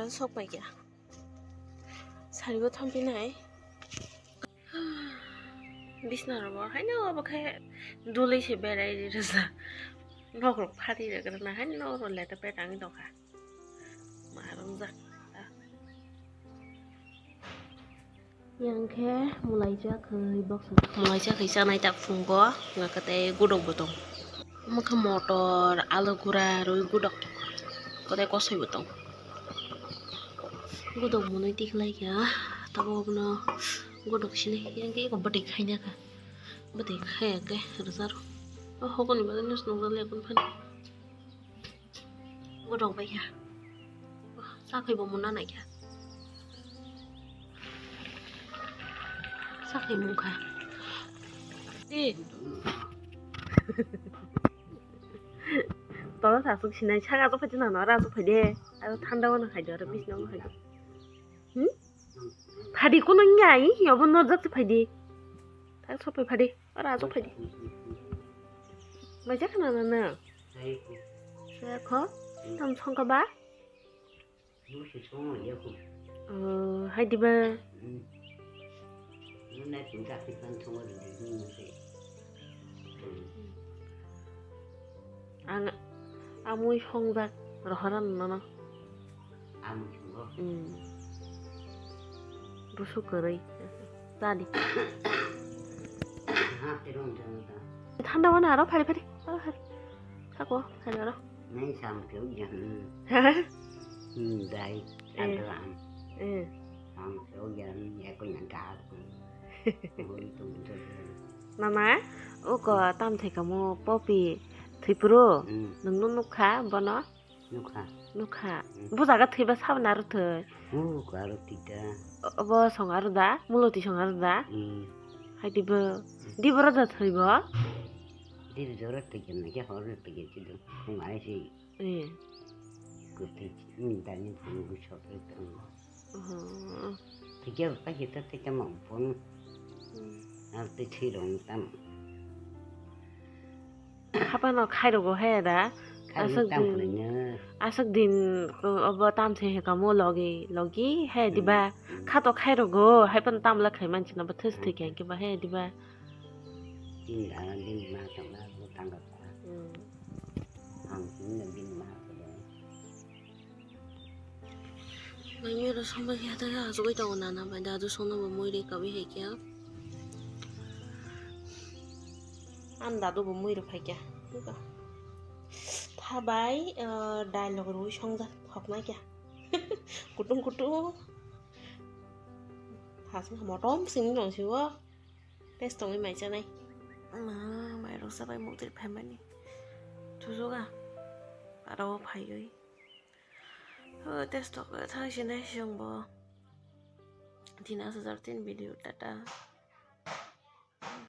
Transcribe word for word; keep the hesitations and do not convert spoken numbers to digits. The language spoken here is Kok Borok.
Sok pai kya. Sari bo thampinai. Bisna rogo haino obo khe dulwi se berai ri rwsa. Nok rok phari rwgwrana haino oro leta pet ang tongkha. Ma romjak. Yang khe mulai cha khwi box. Mulai cha khwi chanai ta phungo, nga khe tei gudok bo tong. Omo khe motor, alu gura, rwi gudok. Kotai kosoi bo tong. Gudok monoi tikhlai kha, tabo abono gudok sini yang khe eko bwtwi khaina kha. Bwtwi khaya khe rwjaro. O hokoni bagwi nus nukjali ekon phano. Gudok bai kha. Sakhwi bo muna nai kha. Sakhwi mung kha. Di. Tola sa suk sinai saka to phai na no ra suk phai de. Aro thanda wana khai de aro bisna wana khai de. Hmm? Phadi kono ngai yobo no jak phai de. Thak sop phai phadi. Ora ajo phai de. Mai jak na na na. Sai ko. Sai ko. Tam song ka ba? Musi songo ya ko. Oh, hai di ba. Hmm. Nuna kin ka kin kan songo di di musi. Ang amui songjak rohoran nono. Amui songo. Hmm. Busu kwrwi. Tadi. Ha, terong terong ta. Thanda wana aro phari phari. Aro phari. Kako, phari aro. Nai sam keu jan. Hmm, dai. Eh. Ando am. Eh. Sam keu jan, ya ko yang ta. Oi, tum, tum, tum. Mama, uko tam thai kamo popi thwipro. Hmm. Nungno nukha bono? Nukha. Nukha. Hmm. Bo jaga thwiba sabna aro thwi. Uko aro tita. Obo song aro da, muloti song aro da. Hmm. Hai dibo. Hmm. Dibo ro da thwibo. Dibo jora thwi kemne ke hor thwi ke chido. Mai si. Eh. Kuti, hmm, dani punu sokre tong. Oh. Tike pa kita tike ma pun. Hmm. Ar te thirong tam. Hapano khairogo he da. Khairok Aswk tam din, pulaina. Aswk din, uh, obo tam se he kamo logi, logi he Hmm. diba. Hmm. Khato khairogo, hai pan tam la khai manchina ba thus Hmm. thik he kiba he diba. Din da, din ma tam la, bu tang ka. Hmm. Ang sini na bin ma ko da. Mai mi ro song bai khe ta asugwi tongo nana bai dadu songno bo mui ri kabi hai khe. An dadu bo mui ri phai khe. Tha bai, eh, dai log rwi songjak thok nai khe. Kutung kutung. Hasing motom sing nong siwo. Test tongwi mai chanai. Ma, mai rok sabai mukti phaimani. Thusuga. Aro phaiwi. Ho, test tok thang sinai siyong bo. Tina sajar tin video tata.